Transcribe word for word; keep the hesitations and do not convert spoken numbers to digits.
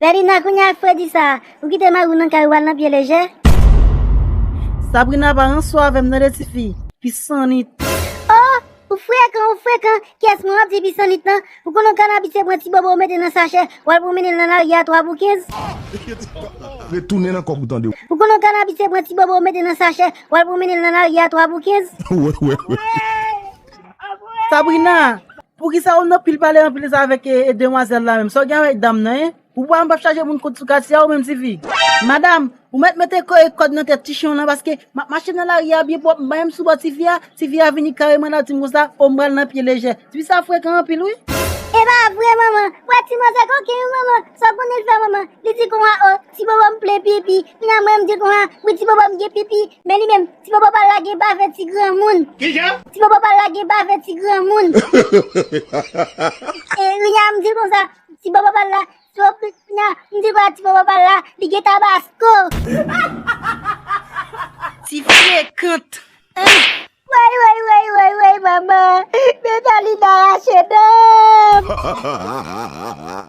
Fèdina, kounye a fredi sa, ou kite mari w nan kay ou al nan pye lejè? Sabrina, pa ransou avè m tande, tifi. Pisanit. Oh, ou frekan, ou frekan. Kiyès moun ap di pisanit lan? Ou konnen w ka abitye pran ti bobo w mete nan sachè, w al pwomennen l nan lari a twa pou kenz? Retounen nan kòk ou tande. Ou konnen w ka abitye pran ti bobo w mete nan sachè, w al pwomennen l nan lari a twa pou kenz? Wè, wè, wè. Sabrina, poukisa ou nan pil pale anpil sa avèk e, e demwazèl la menm? Sa w gen avèk dam nan, en? Ou pa m p ap chaje moun kont sou katye a ou menm tifi. Madanm, ou mèt mete kò e kòd nan tèt ti chen w lan paske m ap mache nan lari a byen pwòp, m pa menm sou bò tifi a, tifi a vini kareman la di m konsa, o m pral nan pye lejè. Tifi sa frekan anpil wi. E pa vre manman, wè ti manzè koken wi manman, sa w konnen l fè manman? Li di konsa o, ti bobo m plen pipi, kounya mwen m di konsa, wi ti bobo m gen pipi, men li menm, ti bobo pa l la gen bave ti granmoun. Kijan? Ti bobo pa l la gen bave ti granmoun. E kounya m di konsa, ti bobo pa l la, ti bobo kounya, m di konsa ti bobo pa l la, li gen tabasko. Ti frekant. Woy, woy, woy, woy, woy, manman, Medalina rache dan m.